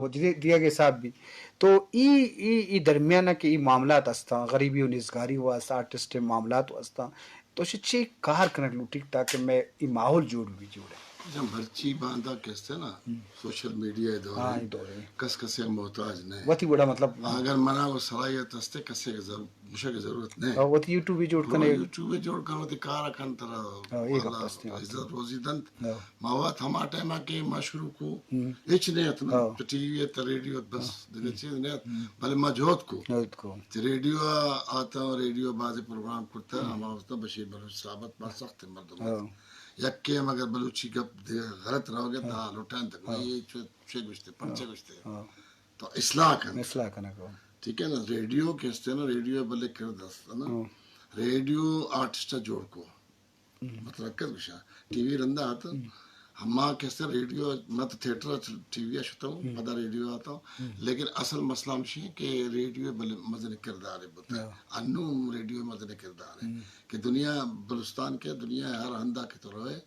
و دیگہ حساب بی۔ تو ای ای ای درمیان کہ ای معاملات استاں، غریبی و نیزگاری و است، آرٹسٹ معاملات و استاں، تو چی چی کار کنگ لوٹیگ تاکہ میں ای ماحول جوڑ بی جوڑے؟ جا مرچی باندا کہ استے نا، سوشل میڈیا دور ہاں، ہے۔ ای دور ہے۔ کس کسے محتاج نہیں۔ وتی وڑا مطلب اگر منا وہ صلاحیت استے، کسے کے ضرور مشک ضرورت نہیں۔ ہاں، وتی یوٹیوب جوڑ کنے۔ یوٹیوب جوڑ کن، وتی کار کن ترا ہاں، یہ گپ اللہ استے۔ عزت روزی دنت۔ ہاں۔ ما وت ہما ٹائم کہ ما شروع کو، ہچ نہیں اتنا۔ ہاں۔ تو ٹی وی ات، ریڈیو ات، بس دیگہ چیز نہیں ات۔ بلے ما جہد کو۔ جہد کو۔ تو ریڈیو آتا، ریڈیو بازی پروگرام کرتا، ہما وقت بشیر بلوچ صاحب ات، با سخت مردم ات۔ ہاں۔ یکے ہم اگر بلوچی گپ دے غلط رہو گے، تا لوٹائیں تک، ہاں۔ یہ چو، چے گوشتے، پرچے گوشتے۔ ہاں۔ تو اصلاح کن۔ اصلاح کنگ۔ ٹھیک ہے نا، ریڈیو کہ استے نا، ریڈیو بلے کرد است نا۔ ہاں۔ ریڈیو آرٹسٹ جوڑ کو۔ مطلب کس گوشاں، ٹی وی رندا آتا۔ ہما کہ استے ریڈیو، نہ تو تھیٹر ٹی وی شتا ہوں، پدا ریڈیو آتا ہوں۔ لیکن اصل مسئلہ ہمشی ہے کہ ریڈیو بلے مزن کردار ہے بوتا ہے۔ ہاں۔ انو ریڈیو مزن کردار ہے۔ کہ دنیا، بلوچستان کے دنیا ہر ہندا کہ تو روئے،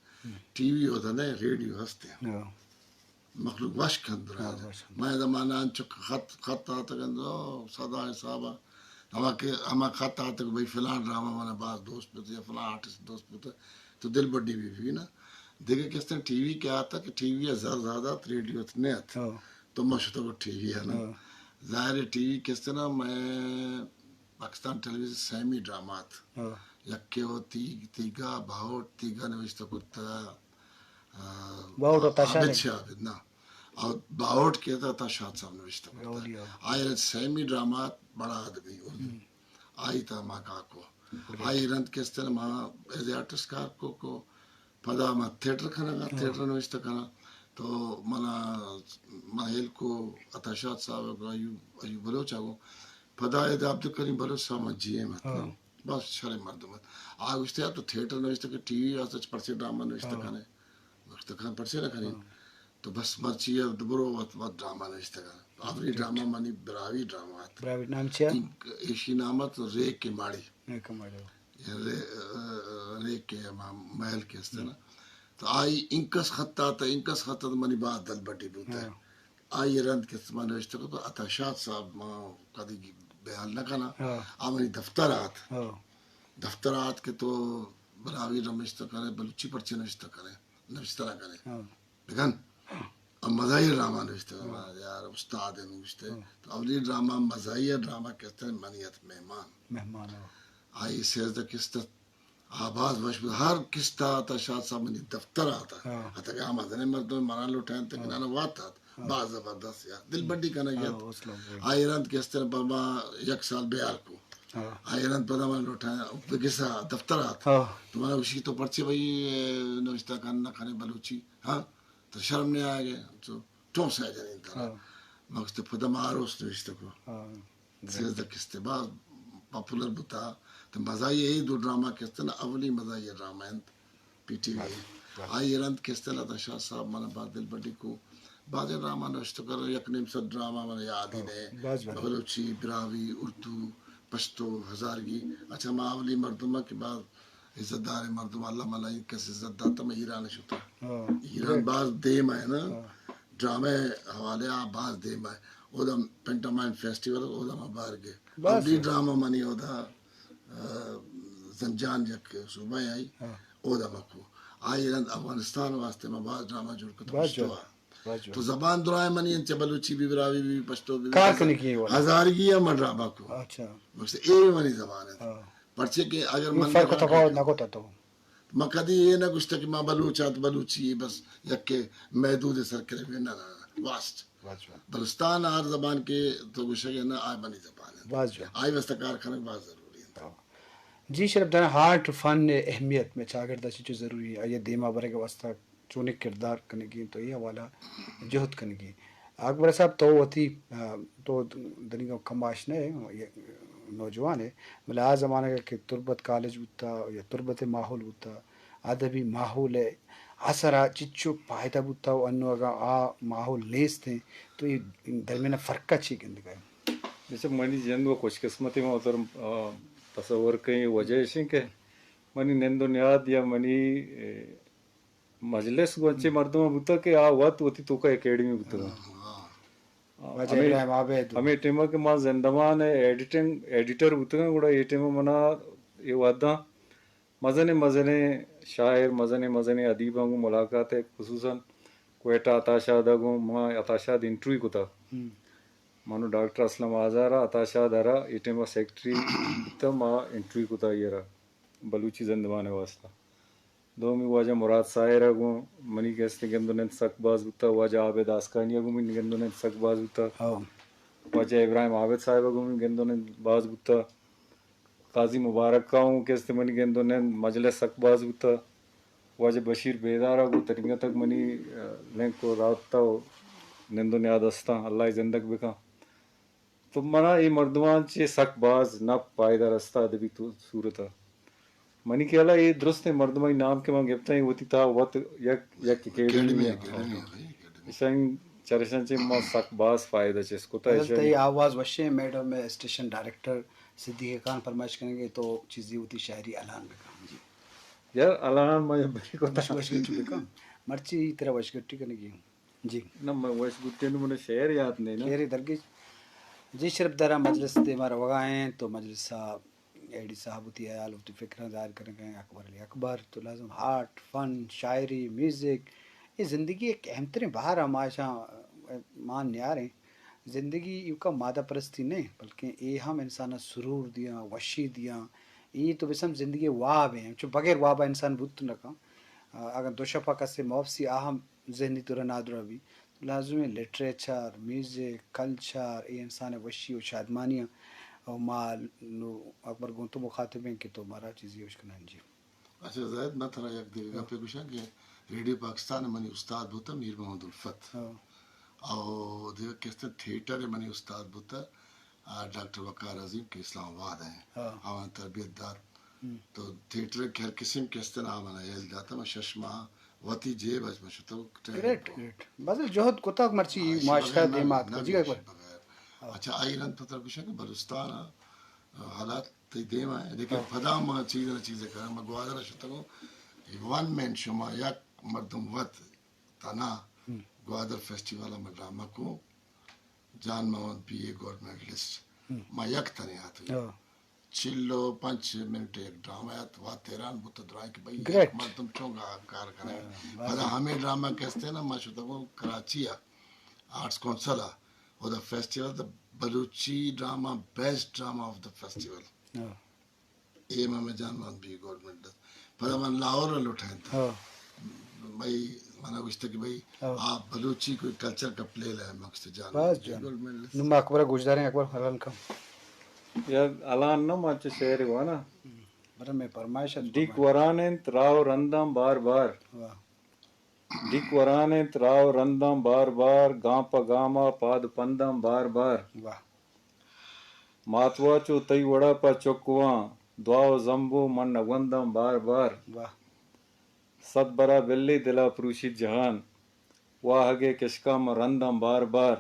ٹی وی ہوتا نہیں، ریڈیو ہستے۔ ہاں۔ مخلوق وش کند رہا۔ ہاں، وش کند۔ مئے زمانہ انچو خط، خط آتگ انت، او، سدا حساب ء۔ ہما کہ، ہما خط آتگ، بھئی فلان ڈرامہ منا باز دوست بوت یا فلان آرٹسٹ دوست بوت، تو دل بڈی بی بی نا۔ دیگہ کس طرح ٹی وی کہ آتگ کہ ٹی وی ء زر زیادہ ات، ریڈیو ات نہ ات۔ ہاں۔ تو ما شتگ ٹی وی ء نا۔ ہاں۔ ظاہر ہے ٹی وی کس طرح میں پاکستان ٹیلی ویژن سیمی ڈرامہ ات۔ ہاں۔ یکے و تیگ، تیگا، باہوٹ، تیگا نوشتہ کرتا۔ آ، باہوٹ عطا شاد عابد ہے۔ شاہ عابد نا۔ اور باہوٹ کہتا عطا شاد صاحب نوشتہ کرتا۔ اولیاء۔ آئی رند سیمی ڈرامہ بڑا آدمی اردو۔ آئی تا ما کاکو۔ آئی رند کس طرح ما ایز اے آرٹسٹ کار کو، کو پدا ما تھیٹر کھنا گا، تھیٹر نوشتہ کھنا۔ تو منا، ما ہیل کو عطا شاد صاحب کو، ایوب، ایوب بلوچ آگو۔ پدا ادا عبدالکریم بلوچ صاحب ما جی ایم ات۔ ہاں۔ بس شریں مردم ات۔ آ گوشتے تو تھیٹر نوشتہ کہ ٹی وی واسطہ چہ پرچے ڈرامہ نوشتہ کنے۔ نوشتہ کن پرچے نہ کنی۔ تو بس مرچی ء برو وت، وت ڈرامہ نوشتہ کن۔ اولی ڈرامہ منی براہوئی ڈرامہ ات۔ براہوئی نام چیا؟ ایشی نام ات ریک کے ماڑی۔ ریک کے ماڑی۔ ریک کے ہما محل کے است نا۔ تو آئی انکس خط آتا، انکس خط آتا منی باز دل بڈی بوتا۔ ہاں۔ آئی رند کہ ما نوشتہ کت، عطا شاد صاحب ما کدی بیال نہ کنا۔ ہاں۔ آ منی دفتر آت۔ ہاں۔ دفتر آت کہ تو براہوئی نوشتہ کنے، بلوچی پرچے نوشتہ کنے، نوشتہ نہ کنے۔ ہاں۔ بکن۔ اب مزاحیہ ڈرامہ نوشتہ کنے، ہاں۔ یار استاد ہے نوشتہ۔ ہاں۔ تو اولی ڈرامہ مزاحیہ ڈرامہ کہتے ہیں منی ات مہمان۔ مہمان، ہاں۔ آئی سیزدہ قسط آ باز وش بوت۔ ہر قسط ء عطا شاد صاحب منی دفتر ء آتا۔ ہاں۔ اتکا ہما زنیں مردم منا لوٹائینت کہ نانا وات ات۔ ہاں۔ باز زبردست یار۔ دل بڈی کنگ ات۔ ہاں، حوصلہ افزائی۔ آئی رند کہ استر پہ ما یک سال بیال کو۔ ہاں۔ آئی رند پدا من لوٹائیں، بگسا دفتر ء آت۔ ہاں۔ تو منا گوشی تو پرچے بھئی نوشتہ کن نہ کنے بلوچی؟ ہاں۔ تو شرم نہیں آئے گے؟ تو ٹوسا جنین ترا۔ ہاں۔ مگس تو پدا ما آروس نوشتہ کو۔ ہاں۔ سیزدہ قسط باز پاپولر بوتا۔ تو مزاحیہ اے دو ڈرامہ قسط نا، اولی مزاحیہ ڈرامہ انت پی ٹی وی۔ بس، بس۔ آئی رند قسط نا عطا شاد صاحب منا باز دل بڈی کو۔ بازیں ڈرامہ نوشتہ کر، یک نیم صد ڈرامہ منا یاد ہی ہاں، نے۔ بس، بس۔ بلوچی، براہوئی، اردو، پشتو، ہزارگی۔ اچھا، ما اولی مردم کہ باز عزت دار مردم، اللہ ملائک کس عزت داتا، ما ایران شتا۔ ہاں۔ ایران باز دیم ہے نا۔ ہاں۔ ڈرامہ حوالے آ باز دیم ء۔ اودا پینٹومائم فیسٹیول اودا ما بار گئے۔ بس۔ اولی ڈرامہ منی اودا، آ، زنجان یک صوبہ آئی۔ ہاں۔ اودا ما کو۔ آئی رند افغانستان واسطے ما باز ڈرامہ جوڑ کت۔ باز جوڑ۔ پشتو آ۔ باز جوڑ۔ تو زبان درائے منی انت، چہ بلوچی بھی، براہوئی بھی، پشتو بھی۔ کار کنی کی والا۔ ہزارگی ہے من ڈرامہ کو۔ اچھا۔ بس اے منی زبان ہے۔ ہاں۔ پرچے کہ اگر من فرق و تفاوت نہ کوتا تو۔ ما کدی اے نہ گوشتہ کہ ما بلوچ آں تو بلوچی اے بس یکے محدود سر کرے، نہ، نہ، نہ، واسٹ۔ واہ، واہ۔ بلوچستان ہر زبان کہ تو گوشگ ئے نہ، آ منی زبان انت۔ واہ، واہ۔ آئی واسطہ کار کنگ باز ضروری انت۔ جی شرف دانا، آرٹ فن اہمیت میں چاگرد چچو ضروری ہے، آئی دیما برگ واسطہ چونیں کردار کنگی انت، تو اے حوالہ جہد کنگی۔ اکبر صاحب، تو وتی، آ، تو دنیگا کم آشنا ئے، نوجوان ئے، بلے آ زمانگ کہ تربت کالج بوتا یا تربت ماحول بوتا، ادبی ماحول ءِ اثر ءَ چچو پائدہ بوتا و انو اگاں آ ماحول نیست انت تو اے درمیان ءَ فرق ءَ چے گندگ ءَ ئے؟ بچک منی جند و خوش قسمتی محترم، آ، تصور کئیں وجہ اش انت کہ منی نند و نیاد یا منی، اے، مجلس گوں انچیں مردماں بوتگ کہ آ وت وتی توکا اکیڈمی بوتگاں۔ ہاں۔ واجہ ہمے، ابراہیم عابد۔ ہمے ٹائم ءَ کہ ما زندمان ءِ ایڈیٹنگ، ایڈیٹر بوتگاں، گڑا اے ٹائم ءَ منا اے وھداں مزنیں مزنیں شاعر، مزنیں مزنیں ادیباں گوں ملاقات ءَ، خصوصاً کوئٹہ عطا شاد ءَ گوں ما عطا شاد انٹرویو کتا۔ ہم۔ من و ڈاکٹر اسلم آزار ءَ عطا شاد ءَ را اے ٹائم ءَ سیکرٹری بوتا، ما انٹرویو کتا آئی ءَ را بلوچی زندمان ءِ واستہ۔ دومی واجہ مراد ساحر ءَ گوں منی کہ استیں گند و نند سک باز بوتا، واجہ عابد آسکانی ءَ گوں منی گند و نند سک باز بوتا۔ ہو۔ واجہ ابراہیم عابد صاحب ءَ گوں منی گند و نند باز بوتا۔ قاضی مبارک ءَ ہوں کہ است منی گند و نند مجلس سک باز بوتا۔ واجہ بشیر بیدار ءَ گوں تنیگتگ منی، آ، لنک و رابطہ و نند و نیاد استاں، اللہ ءَ زندگ بکن۔ تو منا اے مردمان چہ سک باز نپ پائدہ رستہ ادبی تو-، صورت ءَ۔ منی خیال ءَ اے درستیں مردمانی نام کہ من گپتاں، اے وتی تہا وت یک، یک اکیڈمی اکیڈمی ایں۔ ایں، بھائی، اکیڈمی۔ اشانی چرشاں چہ ما سک باز فائدہ چست کتا۔ فضل، اشانی تئی آواز وشیں، میڈم اسٹیشن ڈائریکٹر صدیق خان فرمائش کنگے تو چیزی وتی شاعری الان بکن۔ جی۔ یار، الان ما بری کتا۔ وش، وش گٹی بکن۔ مرچی ترا وش گٹی کنگی۔ جی۔ نہ، من وش گٹی نو، من شعر یاد نہیں نا۔ شعر درگیج۔ جی، شرپ دارا مجلس دیما روگا ہیں تو مجلس ایڈی صاحب وتی حیال، وتی فکراں ظاہر کنگ ءَ، اکبر علی اکبر، تو لازم آرٹ، فن، شاعری، میوزک، اے زندگی ءِ اہم تریں بہر ءَ ما اشاں مان نیاریں۔ زندگی ایوکا مادہ پرستی نہ، بلکیں اے ہم انسان ءَ سرور دیاں، وشی دیاں۔ اے تو بسم زندگی ءِ واب ہیں، چو بغیر واب ءَ انسان بوت نہ کن۔ اگاں دو شپا کسے موپسی، آ ہم ذہنی طور ءَ نادراہ بی۔ لازم ایں لٹریچر، میوزک، کلچر، اے انسان ءِ وشی و شادمانی آں۔ و ما نو اکبر گوں تو مخاطب ایں کہ تو مارا چیزی ہوش کنان جی۔ اچھا زاہد، من ترا یک دگہ گپے گوشاں کہ ریڈیو پاکستان ءَ منی استاد بوتا میر محمد الفت۔ ہاں۔ او دگہ کستیں تھیٹر ءَ منی استاد بوتا، آ، ڈاکٹر وقار عظیم کہ اسلام آباد ءَ ہیں۔ ہاں۔ آوان تربیت دات۔ ہم۔ تو تھیٹر کہ ہر قسم کہ استن آ منا یل داتا، من شش ماہ وتی جیب اچ من شتو ٹریننگ گریٹ، کو۔ گریٹ۔ بازیں جہد کتگ مرچی آ، ایشی معاشرہ بغیر نہ، دیما نہ، آتکگ۔ جی، ایشی اکبر۔ بغیر۔ ہاں۔ اچھا، آئی رند پتر گوشاں کہ بلوچستان ءَ حالات تئی دیما ہیں، لیکن ہاں۔ پدا ما چیز نہ چیز کراں، ما گوادر ءَ شتگوں، ون مین شو، ما یک مردم وت تنہا ہم۔ گوادر فیسٹیول ءَ ما ڈرامہ کو، جان محمد بی اے گولڈ میڈلسٹ، ہم۔ ما یک تنے آتکگ۔ ہاں۔ چل و پنچ منٹ یک ڈرامہ ات، وت حیران بوت درائیں کہ بھئی یک گریٹ۔ مردم چون گا کار کنے۔ ہاں، واضح۔ پدا ہمے ڈرامہ کہ استے نا، ما شتگوں کراچی ءَ، آرٹس کونسل ءَ، of the festival, the Balochi drama, best drama of the festival. ہاں۔ اے ما میں جان مان بی گورنمنٹ دات۔ پدا من لاہور ءَ لوٹائینت۔ ہاں۔ بھئی، منا گوشت کہ بھئی، ہاں۔ آپ بلوچی کوئی کلچر کا پلے لے، مقصد جان باز بی جان۔ گورنمنٹ دات۔ نوں ما اکبر ءَ گوشداریں، اکبر حلال کن۔ یا الان نہ ما چہ شعر وانا۔ برا میں فرمائش ات، ڈیک فرمائش۔ وران انت راہ و رنداں بار بار۔ واہ۔ ڈیک وران انت راہ و رنداں بار بار، گام پہ گاما پاد و پنداں بار بار۔ واہ۔ ماتوا چو تئی وڑا پہ چکواں، دعا و زمبو من نگونداں بار بار۔ واہ۔ صد برا بلی دلا پروشیت جہان، واہگے کشکاں من رنداں بار بار۔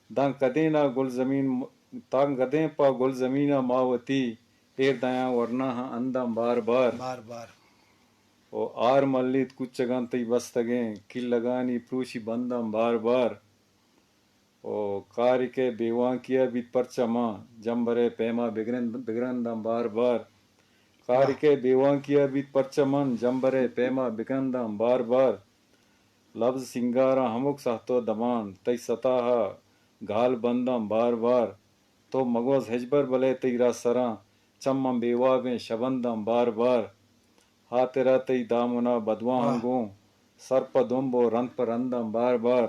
داں کدین ءَ گلزمین، تاں کدین پہ گلزمین ءَ ما وتی ایر دیاں ورناہاں انداں بار بار۔ بار بار۔ او آر ملیت کوچگاں تئی بستگیں، کلگانی پروشی بنداں بار بار۔ او کارے کہ بے وانکی ءَ بیت پرچہ من، جمبرے پیما بگرند-، بگرنداں بار بار۔ کارے واہ۔ کہ بے وانکی ءَ بیت پرچہ من، جمبرے پیما بگرنداں بار بار۔ لبز سینگاراں ہمک سہت و دمان، تئی ستا ءَ گال بنداں بار بار۔ تو مگوز ہچبر بلے تئی را سراں، چماں بے وابیں شبنداں بار بار۔ ہاترا تئی دامنا بدواہاں واہ۔ گوں، سر پہ دمب و رند پہ رنداں بار بار۔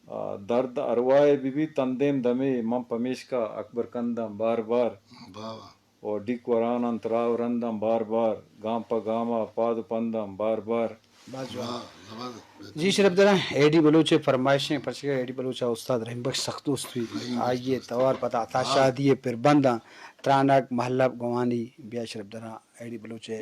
آ، درد ارواہ ءَ بہ بیت تندیم دمے، من پمیشکا اکبر کنداں بار بار۔ واہ واہ۔ و ڈیک وران انت راہ و رنداں بار بار، گام پہ گاما پاد و پنداں بار بار۔ باز جوان۔ واہ، زبردست۔ جی شرپ دراں، اے ڈی بلوچ ءِ فرمائشیں، پرچہ کہ اے ڈی بلوچ ءَ استاد رحیم بخش سخت دوست بیت۔ رحیم بخش آئی ءِ دوست۔ توار پدا عطا ہاں۔ شادی ءِ پربنداں، ترانگ، مہلب، گوانی، بیا شرپ دراں، اے ڈی بلوچ ءِ